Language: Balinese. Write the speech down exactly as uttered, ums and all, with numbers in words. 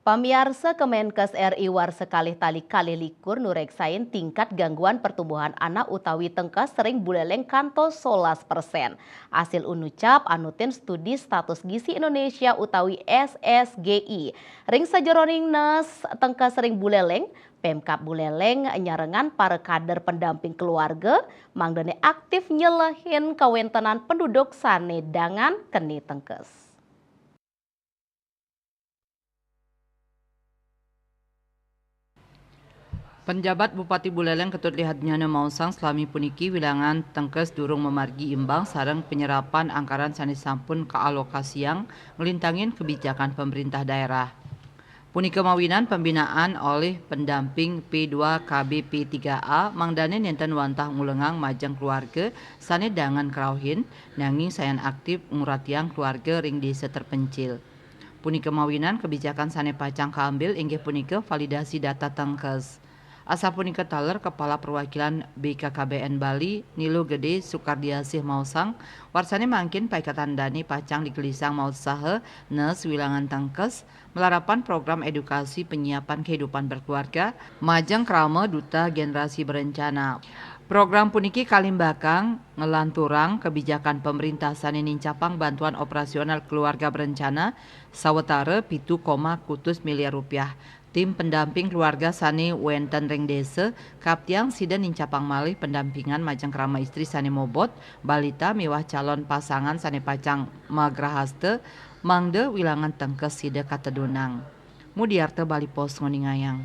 Pamiarsa, Kemenkes R I warsa kalih tali kalih likur nureksain tingkat gangguan pertumbuhan anak utawi tengkes ring buleleng kantos solas persen. Asil unucap anutin studi status gizi Indonesia utawi S S G I. Ring sajeroning nes tengkes ring buleleng, Pemkab Buleleng nyarengan para kader pendamping keluarga mangdane aktif nyelehin kawentenan penduduk sane dangan keni tengkes. Penjabat Bupati Buleleng Ketut Lihadnyana maosang, salami puniki wilangan tengkes durung mamargi imbang sareng penyerapan angkaran sane sampun kaalokasiang nglintangin kebijakan pemerintah daerah. Punika mawinan pembinaan olih pendamping P dua K B P tiga A mangdane nenten wantah ngulengang majeng keluarga sane dangan kerauhin, nanging sayan aktif nguratiang keluarga ring desa terpencil. Punika mawinan kebijakan sane pacang kaambil inggih punika validasi data tengkes. Asapunika taler Kepala Perwakilan B K K B N Bali, Nilo Gede Sukardiasih maosang, warsane mangkin paiketan dane pacang digelisang mautsaha nes wilangan tengkes, malarapan program edukasi penyiapan kehidupan berkeluarga, majeng krama duta generasi berencana. Program puniki kalimbakang nglanturang kebijakan pemerintah sane nincapang bantuan operasional keluarga berencana sawatara pitu koma kutus miliar rupiah. Tim pendamping keluarga sane wenten ring desa kaptiang sida nincapang malih pendampingan majeng krama istri sane mobot, balita miwah calon pasangan sane pacang magrahasta, mangda wilangan tengkes sida katedunang. Mudiarta Bali Post nguningayang.